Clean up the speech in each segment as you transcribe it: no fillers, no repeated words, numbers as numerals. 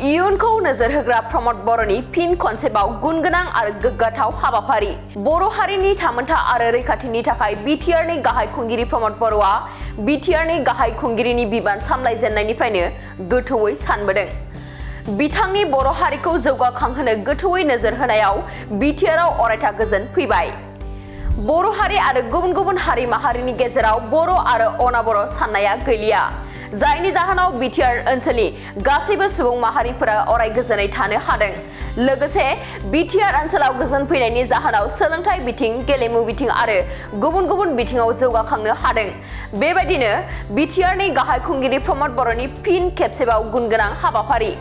इयुनखौ नोजोर होग्रा प्रमद बर'नि फिन खनसेबाव गुनगोनां आरो गोग्गाथाव हाबाफारि बर' हारिनि थामोनथा आरो रैखाथिनि थाखाय बिटिआरनि गाहाय खुंगिरि प्रमद बर'आ बिटिआरनि गाहाय खुंगिरिनि बिबान सामलायजेननायनिफ्रायनो गोथौवै सानबोदों। बिथांनि बर' हारिखौ जौगाखांहोनो गोथौवै नोजोर होनायाव बिटिआरआव अरायथा गोजोन फैबाय। बर' हारि आरो गुबुन गुबुन हारि माहारिनि गेजेराव बर' आरो अनाबर' साननाया गैलिया, जायनि जाहोनाव बिटिआर ओनसोलनि गासैबो सुबुं माहारिफोरा अराय गोजोनै थानो हादों। लोगोसे बिटिआर ओनसोलाव गोजोन फैनायनि जाहोनाव सोलोंथाइ बिथिं, गेलेमु बिथिं आरो गुबुन गुबुन बिथिङाव जौगाखांनो हादों। बेबायदिनो बिटिआरनि गाहाय खुंगिरि प्रमद बर'नि फिन खेबसेबाव गुनगोनां हाबाफारि।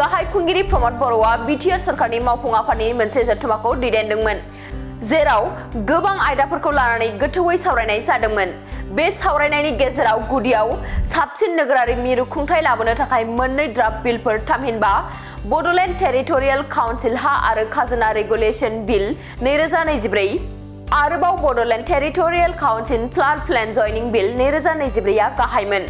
गाहाय खुंगिरि प्रमद बर'आ बिटिआर सरकारनि मावफुं आफादनि मोनसे जथुम्माखौ दैदेनदोंमोन, जेराव गोबां आयदाफोरखौ लानानै गोथौवै सावरायनाय जादोंमोन। बे सावरायनायनि गेजेराव गुदियाव साबसिन नोगोरारि मिरु खुंथाय लाबोनो थाखाय मोननै ड्राफ्ट बिलफोर, थामहिनबा बड'लेण्ड टेरिटरियेल काउन्सिल हा आरो खाजोना रेगुलेसन बिल 2024, आरोबाव Bodoland territorial council flood plain zoning bill 2024 गाहायमोन।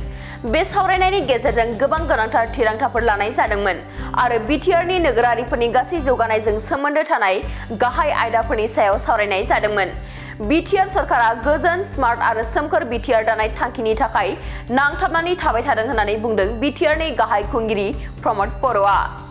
बे सावरायनायनि गेजेरजों गोबां गोनांथार थिरांथाफोर लानाय जादोंमोन आरो बिटिआरनि नोगोरारिफोरनि गासै जौगानायजों सोमोन्दो थानाय गाहाय आयदाफोरनि सायाव सावरायनाय जादोंमोन। बिटिआर सरकारा गोजोन, स्मार्ट आरो सोमखोर बिटिआर दानाय थांखिनि थाखाय नांथाबनानै थाबाय थादों होननानै बुंदों बिटिआरनि गाहाय खुंगिरि प्रमद बर'आ।